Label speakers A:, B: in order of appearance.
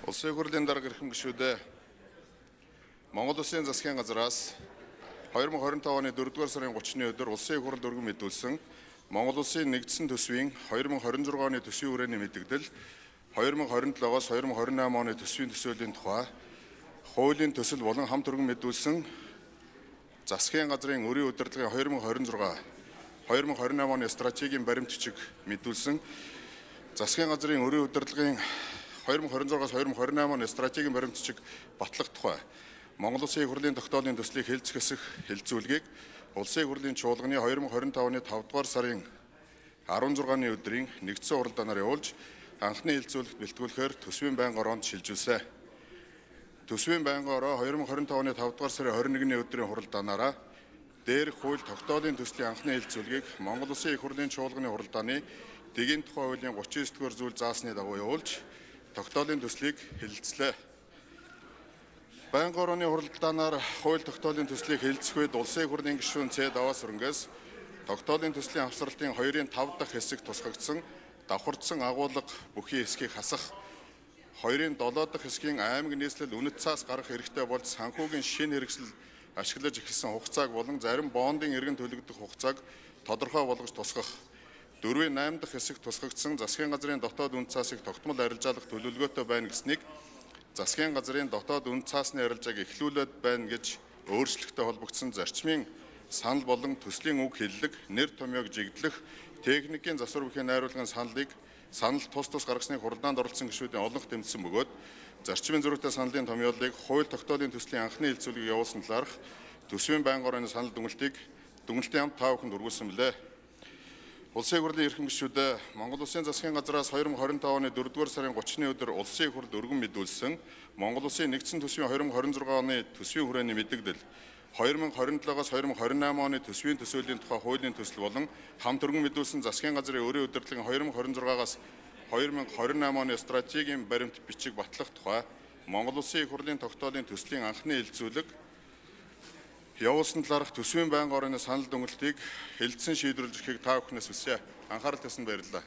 A: Улсын хурлын дарга эрхэм гишүүдээ, Монгол Улсын засгийн газраас 2025 оны 4-р сарын 30-ны өдөр Улсын их хурлд өргөн мэдүүлсэн Монгол Улсын нэгдсэн төсвийн 2026 оны төсвийн хүрээний мэдэгдэл, 2027-оос 2028 оны төсвийн төсөөлийн тухай хуулийн төсөл болон хамт өргөн мэдүүлсэн засгийн газрын өрийн удирдлагын 2026 2028 оны стратегийн баримт бичиг мэдүүлсэн засгийн газрын өрийн удирдлагын 2026-аас 2028 оны стратегийн баримт бичиг батлах тухай Монгол Улсын их хурлын тогтоолын төслийг хэлцэх хэсэх хэлэлцүүлгийг Улсын их хурлын чуулганы 2025 оны 5 дугаар сарын 16-ны өдрийн нэгдсэн хуралдаанаар явуулж анхны хэлэлцүүлэгт бэлтгүүлэхээр төсвийн байнгын ороонд шилжүүлсэн. Төсвийн байнгын ороо 2025 оны 5 дугаар сарын 21-ний өдрийн хуралдаанаараа дээрх хууль тогтоолын төслийн анхны хэлэлцүүлгийг Монгол Улсын их хурлын чуулганы хуралдааны дэгийн тухай хуулийн 39 дугаар зүйл заасны дагуу явуулж тогтоолын төслийг хэлэлцлээ. Байнгын орооны хуралдаанаар хууль тогтоолын төслийг хэлэлцэх үед Улсын их хурлын гишүүн Ц Даваасүрэнгээс тогтоолын төслийн авсралтын 2-ын 5 дахь хэсэг тусгагдсан давхардсан агуулга бүхий хэсгийг хасах, 2-ын 7 дахь хэсгийн аймаг нийслэл үнэт цаас гарах эрхтэй болж санхүүгийн шинэ хэрэгсэл ашиглаж эхэлсэн хугацааг болон зарим бондын эргэн төлөгдөх хугацааг тодорхой болгож тусгах, 4-ийн 8 дахь хэсэг тусгагдсан засгийн газрын дотоод үнэт цаасыг тогтмол арилжаалах төлөвлөгөөтэй байна гэснийг засгийн газрын дотоод үнэт цаасны арилжааг эхлүүлээд байна гэж өөрчлөлттэй холбогдсон зарчмын санал болон төслийн үг хэллэг, нэр томьёог жигдлэх, техникийн засвар бүхий найруулгын саналыг санал тус тус гаргасныг хуралдаанд оролцсон гишүүдийн олонх дэмжсэн бөгөөд зарчмын зөрүүтэй саналын томьёолыг хууль тогтоолын төслийн анхны хэлэлцүүлгийг явуулсан талаарх төсвийн байнгын орооны санал дүгнэлтийг дүгнэлтийн хамт та бүхэнд өргүүлсэн билээ. Улсын хурлын эрхэм гишүүдээ, Монгол Улсын засгийн газраас 2025 оны 4-р сарын 30-ны өдөр Улсын их хурлд өргөн мэдүүлсэн Монгол Улсын нэгдсэн төсвийн 2026 оны төсвийн хүрээний мэдэгдэл, 2027-оос 2028 оны төсвийн төсөөлийн тухай хуулийн төсөл болон хамт өргөн мэдүүлсэн засгийн газрын өрийн удирдлагын 2026-аас 2028 оны стратегийн баримт бичиг батлах тухай Монгол Улсын их хурлын тогтоолын төслийн анхны хэлэлцүүлэг явуулсан талаарх төсвийн байнгын орооны санал дүгнэлтийг хэлэлцэн шийдвэрлэж өгөхийг та бүхнээс хүсье. Анхаарал тавьсанд баярлалаа.